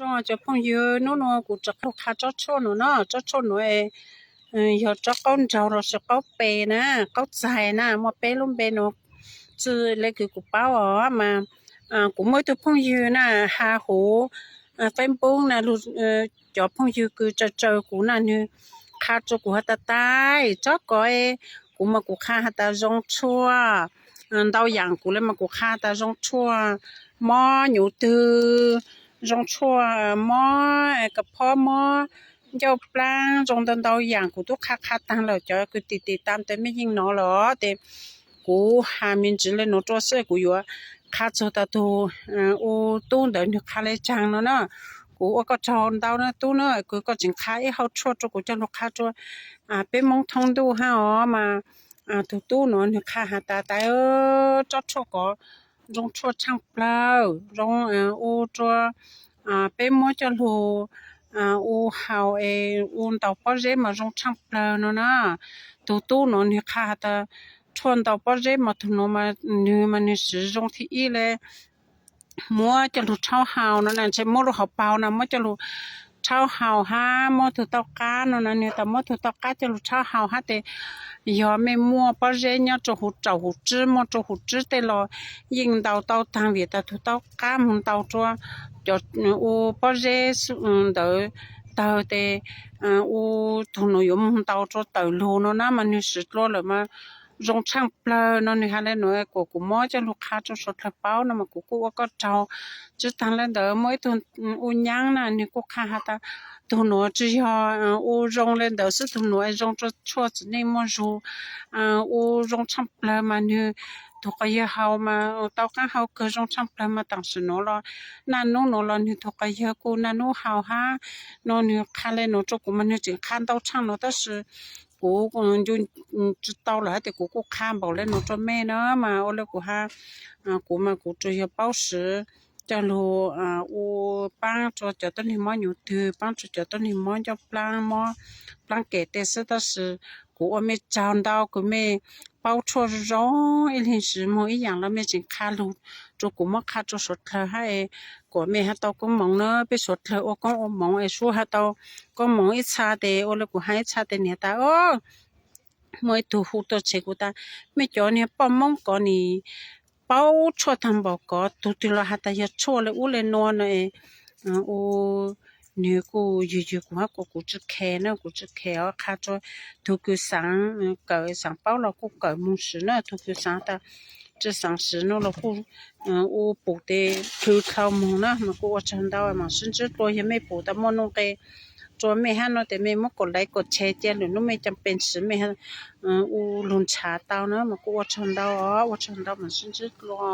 Zoo cov phooj ywg, hnub no kuv rov qab qha tsob tshuaj no no, tsob tshuaj no yog tsob qaub nraug los sis qaub pe na, qaub txais na, muaj peb lub npe no. Txij li kws kuv paub os mas kuv muaj ib tug phooj ywg na, has huv Facebook na, cov phooj ywg kws tsaws tsaws kuv na, nws qha rua kuv has tas tas tsob ko, kuv mas kuv qha has tas zoo tshuaj ntau yaam, kuv le mas kuv qha has tas zoo tshuaj mob nyuv twg, zoo tshuaj mob kas phob, mob ncauj plaab, zoo ntau ntau yaam kuv tub qha qha taag lawm. Cov kws tim tim tas tes mej yeej nov lawm tes kuv has me ntsis le nuav rua xwb, kuv yuav qha txug tas tug u tub ntawd nwg qha le caag no na. Kuv ua koj tsaug ntau na tub na, kws koj tseem qha ib hau tshuaj rua kuv coj lug qha rua peb Moob thoob ntuj hab os mas. Tug tub nuav nwg qha has tas tas tsob tshuaj ko zoo tshuaj tshaaj plawg, zoo ua rua peb muab coj lug ua haus es ua ntaus pob zeb mas zoo tshaaj plawg no na. Tug tub nuav nwg qha has tas tshuaj ntaus pob zeb mas tug nuav nwg mas nwg siv zoo thib ib le. Muab coj lug rhaub haus no na, ntshe muab lub hauv paug na muab coj lug rhaub haus hab muab tug taub qab no na, nwg tas muab tug taub qab coj lug rhaub haus hab tes yog mej muaj pob zeb nyob rua huv raum huv tswb, muaj rua huv tswb tej los yeej ntaus tau taag, vim tas tug taub qab moog ntaus rua cov ua pob zeb ntawd tawg tes ua tug nuav yuav moog ntaus rua tawm lug no na mas nwg siv dlua lawm mas zoo tshaaj plawg no. Nwg has le nuav kuas kuv muab coj lug qha rua suav dlawg paub no mas kuv kuj ua koj tsaug. Tsi taag le ntawd muaj ib tug ua nyaab na, nwg kuj qha has tas tug nuav tsi yog ua zoo le ntawd xwb, tug nuav zoo rua tshuaj txiv neej muaj zug, ua zoo tshaaj plawg mas nwg tug quas yawg haus mas tau qaab hau kawg, zoo tshaaj plawg mas taam sim nuav los naj nub nuav los nwg tug quas yawg kuj naj nub haus hab no. Nwg qha le nuav rua kuv mas nwg tseem qha ntau tshaaj nuav tab sis kuv ncu tsi tau lawm hab tes kuv kuj qha npaum le nuav rua mej na mas ua le kuv has, kuv mas kuv tsuas yog paub siv coj lug ua paab rua cov tuab neeg mob nyuv twg, paab rua cov tuab neeg mob ncauj plaab, mob plaab kem tej xwb tab sis kuv ua mej tsaug ntau kws mej paub tshuaj zoo zoo ib leeg siv moog ib yaam los mej tseem qha lug rua kuv muab qha rua suav dlawg hab es kuas mej hab tau koob moov na. Peb suav dlawg ua koob ua moov es sub hab tau koob moov ib txha tes ua le kuv has ib txha tes niam tas muaj ib tug hu tuaj tshev kuv tas mej cov niag poj Moob ko nim paub tshuaj taag npaum ko, tug twg los has tas yog tshuaj le ub le nua no es ua nwg kuj ywg ywg kuv hab kuas kuv tsi khes na, kuv tsi khes os qha rua tug kws xaav kawm xaav paub los kuj kawm moog siv na, tug kws xaav tas tsi xaav siv no los kuj ua pum tes plhws dlhau moog na mas kuj ua tsaug ntau mam sib ntsib dlua. Yog mej pum tas muaj nuj nqe rua mej hab no tes mej muab kom like kom share cia lwm nub mej cam pes siv mej ua lug ntshav tau na mas kuj ua tsaug ntau os, ua tsaug ntau mam sib ntsib dlua.